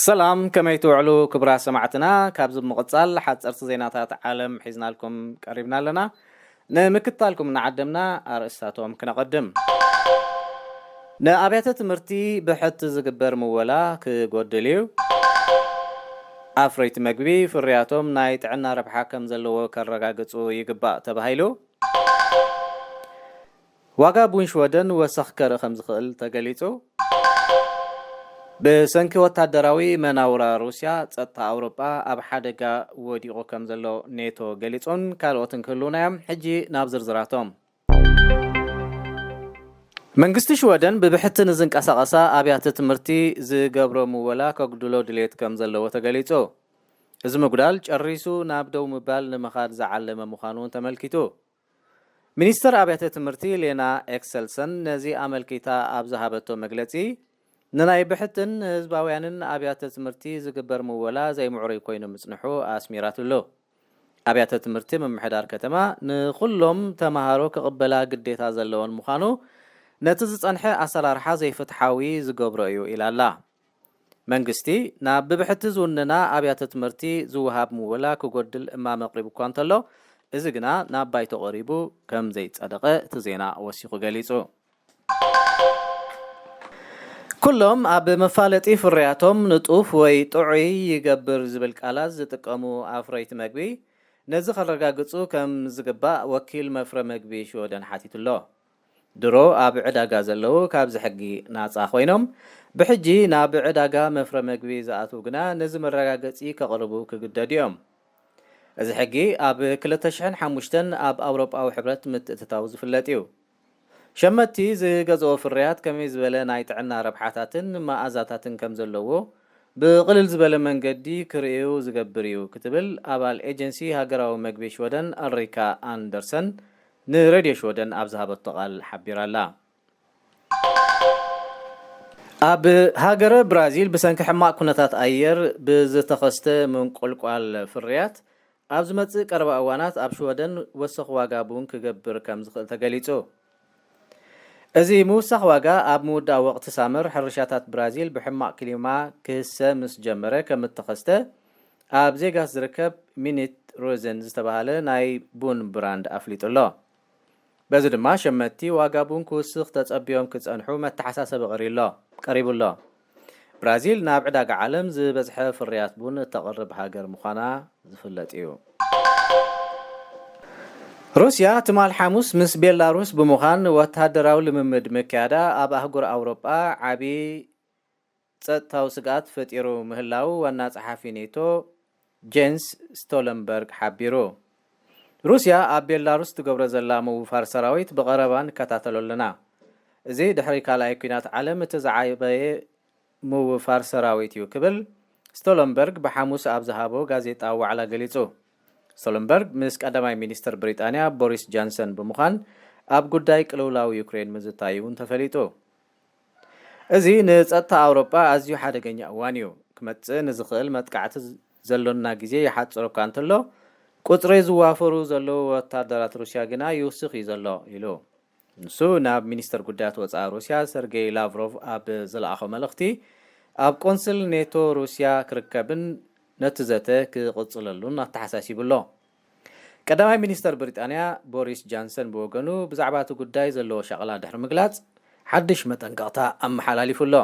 ሰላም፣ ከመይ ትውዕሉ ክቡራት ሰማዕትና? ካብዚ ብምቕጻል ሓጸርቲ ዜናታት ዓለም ሒዝናልኩም ቀሪብና ኣለና። ንምክትታልኩም እናዓደምና ኣርእስታቶም ክነቐድም። ንኣብያተ ትምህርቲ ብሕቲ ዝግበር ምወላ ክጎድል እዩ። ኣፍረይቲ መግቢ ፍርያቶም ናይ ጥዕና ረብሓ ከም ዘለዎ ከረጋግጹ ይግባእ ተባሂሉ። ዋጋ ቡን ሽወደን ወሰኽ ከርኢ ከም ዝኽእል ተገሊጹ። ብሰንኪ ወታደራዊ መናውራ ሩስያ፣ ጸጥታ ኣውሮጳ ኣብ ሓደጋ ወዲቑ ከም ዘሎ ኔቶ ገሊጹን ካልኦትን ክህልዉና እዮም። ሕጂ ናብ ዝርዝራቶም። መንግስቲ ሽወደን ብብሕቲ ንዝንቀሳቐሳ ኣብያተ ትምህርቲ ዝገብሮ ምወላ ከጉድሎ ድሌት ከም ዘለዎ ተገሊጹ። እዚ ምጉዳል ጨሪሱ ናብ ደው ምባል ንምኻድ ዝዓለመ ምዃኑ እውን ተመልኪቱ። ሚኒስተር ኣብያተ ትምህርቲ ሌና ኤክሰልሰን ነዚ ኣመልኪታ ኣብ ዝሃበቶ መግለጺ፣ ንናይ ብሕትን ህዝባውያንን ኣብያተ ትምህርቲ ዝግበር ምወላ ዘይምዕሩይ ኮይኑ ምጽንሑ ኣስሚራትሉ። ኣብያተ ትምህርቲ ምምሕዳር ከተማ ንኹሎም ተማሃሮ ክቕበላ ግዴታ ዘለዎን ምዃኑ፣ ነቲ ዝጸንሐ ኣሰራርሓ ዘይፍትሓዊ ዝገብሮ እዩ ኢላ ኣላ። መንግስቲ ናብ ብብሕቲ ዝውንና ኣብያተ ትምህርቲ ዝወሃብ ምወላ ክጎድል እማመ ኣቕሪቡ እኳ እንተሎ፣ እዚ ግና ናብ ባይቶ ቀሪቡ ከም ዘይጸደቐ እቲ ዜና ወሲኹ ገሊጹ። ኩሎም ኣብ መፋለጢ ፍርያቶም ንጡፍ ወይ ጥዑይ ይገብር ዝብል ቃላት ዝጥቀሙ ኣፍረይቲ መግቢ፣ ነዚ ከረጋግጹ ከም ዝግባእ ወኪል መፍረ መግቢ ሽወደን ሓቲቱ ኣሎ። ድሮ ኣብ ዕዳጋ ዘለዉ ካብዚ ሕጊ ናጻ ኮይኖም፣ ብሕጂ ናብ ዕዳጋ መፍረ መግቢ ዝኣትዉ ግና ነዚ መረጋገጺ ከቕርቡ ክግደዱ እዮም። እዚ ሕጊ ኣብ ክልተ ሽሕን ሓሙሽተን ኣብ ኣውሮጳዊ ሕብረት ምትእትታው ዝፍለጥ እዩ። ሸመትቲ ዝገዝኦ ፍርያት ከመይ ዝበለ ናይ ጥዕና ረብሓታትን መኣዛታትን ከም ዘለዎ ብቕልል ዝበለ መንገዲ ክርእዩ ዝገብር እዩ ክትብል ኣባል ኤጀንሲ ሃገራዊ መግቢ ሽወደን ኣልሪካ ኣንደርሰን ንሬድዮ ሽወደን ኣብ ዝሃበቶ ቃል ሓቢራ ኣላ። ኣብ ሃገረ ብራዚል ብሰንኪ ሕማቕ ኩነታት ኣየር ብዝተኸስተ ምንቁልቋል ፍርያት ኣብ ዝመጽእ ቀረባ እዋናት ኣብ ሽወደን ወሰኽ ዋጋ ቡን ክገብር ከም ዝኽእል ተገሊጹ። እዚ ምውሳኽ ዋጋ ኣብ ምውዳእ ወቕቲ ሳመር ሕርሻታት ብራዚል ብሕማቕ ክሊማ ክህሰ ምስ ጀመረ ከም እተኸስተ ኣብ ዜጋስ ዝርከብ ሚኒት ሮዘን ዝተባህለ ናይ ቡን ብራንድ ኣፍሊጡ ኣሎ። በዚ ድማ ሸመትቲ ዋጋ ቡን ክውስኽ ተጸብዮም ክጸንሑ መተሓሳሰቢ ቀሪሎ-፣ ቀሪቡ ኣሎ። ብራዚል ናብ ዕዳጋ ዓለም ዝበዝሐ ፍርያት ቡን እተቕርብ ሃገር ምዃና ዝፍለጥ እዩ። ሩስያ ትማል ሓሙስ ምስ ቤላሩስ ብምዃን ወተሃደራዊ ልምምድ ምክያዳ ኣብ ኣህጉር ኣውሮጳ ዓቢ ጸጥታዊ ስግኣት ፈጢሩ ምህላዉ ዋና ጸሓፊ ኔቶ ጄንስ ስቶለንበርግ ሓቢሩ። ሩስያ ኣብ ቤላሩስ ትገብሮ ዘላ ምውፋር ሰራዊት ብቐረባ ንከታተሎ ኣለና። እዚ ድሕሪ ካልኣይ ኲናት ዓለም እቲ ዝዓበየ ምውፋር ሰራዊት እዩ ክብል ስቶለንበርግ ብሓሙስ ኣብ ዝሃቦ ጋዜጣዊ ዋዕላ ገሊጹ። ስቶለንበርግ ምስ ቀዳማይ ሚኒስተር ብሪጣንያ ቦሪስ ጃንሰን ብምዃን ኣብ ጉዳይ ቅልውላው ዩክሬን ምዝታዩ እውን ተፈሊጡ። እዚ ንጸጥታ ኣውሮጳ ኣዝዩ ሓደገኛ እዋን እዩ። ክመጽእ ንዝኽእል መጥቃዕቲ ዘሎና ግዜ ይሓጽር እኳ እንተሎ፣ ቁጽሪ ዝዋፈሩ ዘለዉ ወታደራት ሩስያ ግና ይውስኽ እዩ ዘሎ ኢሉ። ንሱ ናብ ሚኒስተር ጉዳያት ወጻኢ ሩስያ ሰርጌይ ላቭሮቭ ኣብ ዝለኣኾ መልእኽቲ፣ ኣብ ቆንስል ኔቶ ሩስያ ክርከብን ነቲ ዘተ ክቕጽለሉን ኣተሓሳሲቡ ኣሎ። ቀዳማይ ሚኒስተር ብሪጣንያ ቦሪስ ጃንሰን ብወገኑ ብዛዕባ እቲ ጉዳይ ዘለዎ ሻቕላ ድሕሪ ምግላጽ ሓድሽ መጠንቀቕታ ኣመሓላሊፉ ኣሎ።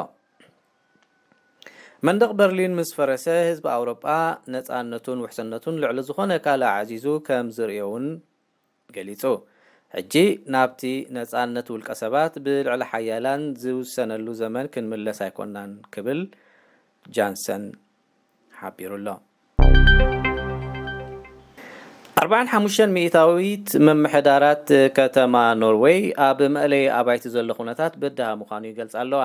መንደቕ በርሊን ምስ ፈረሰ ህዝቢ ኣውሮጳ ነጻነቱን ውሕስነቱን ልዕሊ ዝኾነ ካልእ ኣዕዚዙ ከም ዝርእዮ እውን ገሊጹ። ሕጂ ናብቲ ነጻነት ውልቀ ሰባት ብልዕሊ ሓያላን ዝውሰነሉ ዘመን ክንምለስ ኣይኮናን ክብል ጃንሰን ሓቢሩ ኣሎ። ኣርባዓን ሓሙሽተን ሚእታዊት ምምሕዳራት ከተማ ኖርዌይ ኣብ መእለዪ ኣባይቲ ዘሎ ኩነታት በዳሂ ምዃኑ ይገልጻ ኣለዋ።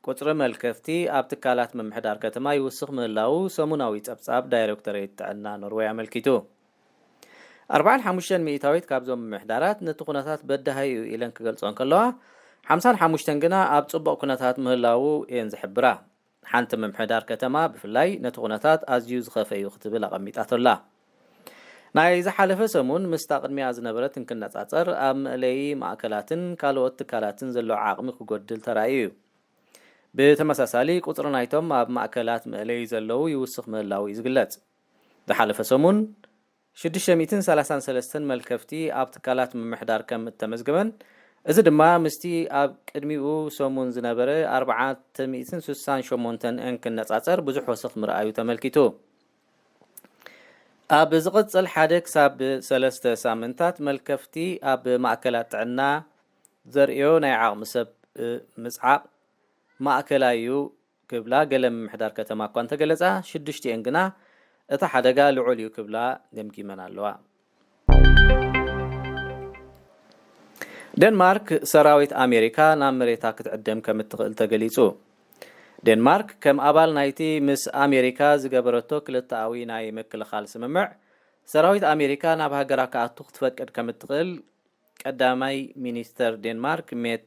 ቁጽሪ መልከፍቲ ኣብ ትካላት ምምሕዳር ከተማ ይውስኽ ምህላዉ ሰሙናዊ ጸብጻብ ዳይሬክቶሬት ጥዕና ኖርዌይ ኣመልኪቱ። ኣርባዓን ሓሙሽተን ሚእታዊት ካብዞም ምምሕዳራት ነቲ ኩነታት በዳሂ እዩ ኢለን ክገልጾ እንከለዋ፣ ሓምሳን ሓሙሽተን ግና ኣብ ጽቡቕ ኩነታት ምህላዉ እየን ዝሕብራ። ሓንቲ ምምሕዳር ከተማ ብፍላይ ነቲ ኩነታት ኣዝዩ ዝኸፍአ እዩ ክትብል ኣቐሚጣቶ ኣላ። ናይ ዝሓለፈ ሰሙን ምስታ ቅድሚኣ ዝነበረት እንክነጻጸር፣ ኣብ መእለዪ ማእከላትን ካልኦት ትካላትን ዘሎ ዓቕሚ ክጎድል ተራእዩ እዩ። ብተመሳሳሊ፣ ቁጽሪ ናይቶም ኣብ ማእከላት መእለዪ ዘለዉ ይውስኽ ምህላዉ እዩ ዝግለጽ። ዝሓለፈ ሰሙን ሽዱሽተ ሚእትን ሰላሳን ሰለስተን መልከፍቲ ኣብ ትካላት ምምሕዳር ከም እተመዝገበን፣ እዚ ድማ ምስቲ ኣብ ቅድሚኡ ሰሙን ዝነበረ ኣርባዕተ ሚእትን ስሳን ሸሞንተን እንክነጻጸር ብዙሕ ወሰኽ ምርኣዩ ተመልኪቱ። ኣብ ዝቕጽል ሓደ ክሳብ ሰለስተ ሳምንታት፣ መልከፍቲ ኣብ ማእከላት ጥዕና ዘርእዮ ናይ ዓቕሚ ሰብ ምጽዓቕ ማእከላይ እዩ ክብላ ገለ ምምሕዳር ከተማ እኳ እንተገለጻ፣ ሽዱሽቲኤን ግና እቲ ሓደጋ ልዑል እዩ ክብላ ገምጊመን ኣለዋ። ደንማርክ ሰራዊት ኣሜሪካ ናብ መሬታ ክትዕደም ከም እትኽእል ተገሊጹ። ዴንማርክ ከም ኣባል ናይቲ ምስ ኣሜሪካ ዝገበረቶ ክልተኣዊ ናይ ምክልኻል ስምምዕ፣ ሰራዊት ኣሜሪካ ናብ ሃገራ ክኣቱ ክትፈቅድ ከም እትኽእል ቀዳማይ ሚኒስተር ዴንማርክ ሜት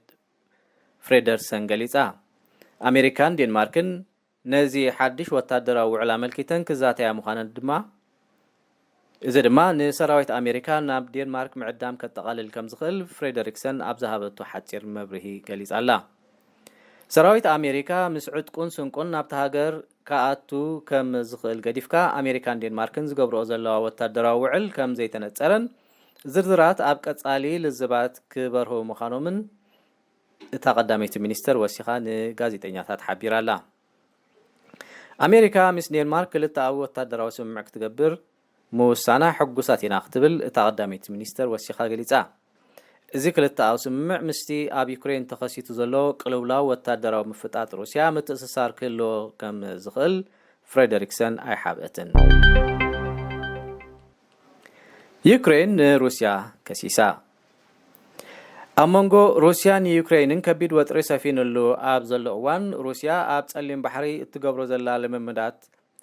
ፍሬደርሰን ገሊጻ። ኣሜሪካን ዴንማርክን ነዚ ሓድሽ ወታደራዊ ውዕል ኣመልኪተን ክዛተያ ምዃነን ድማ፣ እዚ ድማ ንሰራዊት ኣሜሪካ ናብ ዴንማርክ ምዕዳም ከጠቓልል ከም ዝኽእል ፍሬደሪክሰን ኣብ ዝሃበቶ ሓጺር መብርሂ ገሊጻ ኣላ። ሰራዊት ኣሜሪካ ምስ ዕጥቁን ስንቁን ናብቲ ሃገር ክኣቱ ከም ዝኽእል ገዲፍካ፣ ኣሜሪካን ዴንማርክን ዝገብርኦ ዘለዋ ወታደራዊ ውዕል ከም ዘይተነጸረን ዝርዝራት ኣብ ቀጻሊ ልዝባት ክበርሁ ምዃኖምን እታ ቀዳመይቲ ሚኒስተር ወሲኻ ንጋዜጠኛታት ሓቢራ ኣላ። ኣሜሪካ ምስ ዴንማርክ ክልተኣዊ ወታደራዊ ስምምዕ ክትገብር ምውሳና ሕጉሳት ኢና ክትብል እታ ቀዳመይቲ ሚኒስተር ወሲኻ ገሊጻ። እዚ ክልተኣዊ ስምምዕ ምስቲ ኣብ ዩክሬን ተኸሲቱ ዘሎ ቅልውላው ወታደራዊ ምፍጣጥ ሩስያ ምትእስሳር ክህልዎ ከም ዝኽእል ፍሬደሪክሰን ኣይሓብአትን። ዩክሬን ንሩስያ ከሲሳ። ኣብ መንጎ ሩስያን ዩክሬንን ከቢድ ወጥሪ ሰፊኑሉ ኣብ ዘሎ እዋን፣ ሩስያ ኣብ ጸሊም ባሕሪ እትገብሮ ዘላ ልምምዳት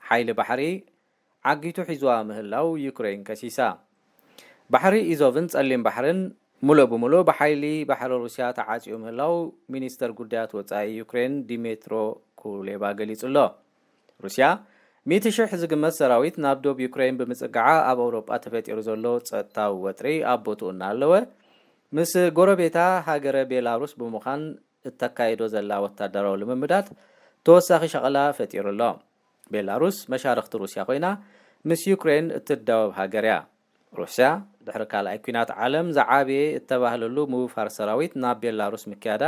ሓይሊ ባሕሪ ዓጊቱ ሒዝዋ ምህላው ዩክሬን ከሲሳ። ባሕሪ ኢዞቭን ጸሊም ባሕርን ሙሉእ ብሙሉእ ብሓይሊ ባሕሪ ሩስያ ተዓጽዩ ምህላው ሚኒስተር ጉዳያት ወጻኢ ዩክሬን ዲሜትሮ ኩሌባ ገሊጹ ኣሎ። ሩስያ ሚእቲ ሽሕ ዝግመት ሰራዊት ናብ ዶብ ዩክሬን ብምጽጋዓ፣ ኣብ ኣውሮጳ ተፈጢሩ ዘሎ ጸጥታዊ ወጥሪ ኣብ ቦትኡ እናሃለወ፣ ምስ ጎረቤታ ሃገረ ቤላሩስ ብምዃን እተካይዶ ዘላ ወታደራዊ ልምምዳት ተወሳኺ ሸቐላ ፈጢሩ ኣሎ። ቤላሩስ መሻርኽቲ ሩስያ ኮይና፣ ምስ ዩክሬን እትዳወብ ሃገር እያ። ሩስያ ድሕሪ ካልኣይ ኲናት ዓለም ዝዓበየ እተባህለሉ ምውፋር ሰራዊት ናብ ቤላሩስ ምክያዳ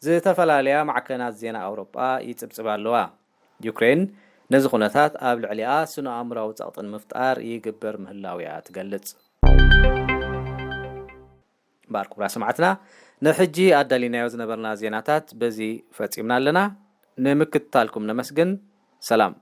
ዝተፈላለያ ማዕከናት ዜና ኣውሮጳ ይጽብጽባ ኣለዋ። ዩክሬን ነዚ ኩነታት ኣብ ልዕሊኣ ስነ-ኣእምራዊ ጸቕጢ ንምፍጣር ይግበር ምህላው እያ ትገልጽ። እምበኣር ክቡራት ሰማዕትና፣ ንሕጂ ኣዳሊናዮ ዝነበርና ዜናታት በዚ ፈጺምና ኣለና። ንምክትታልኩም ነመስግን። ሰላም።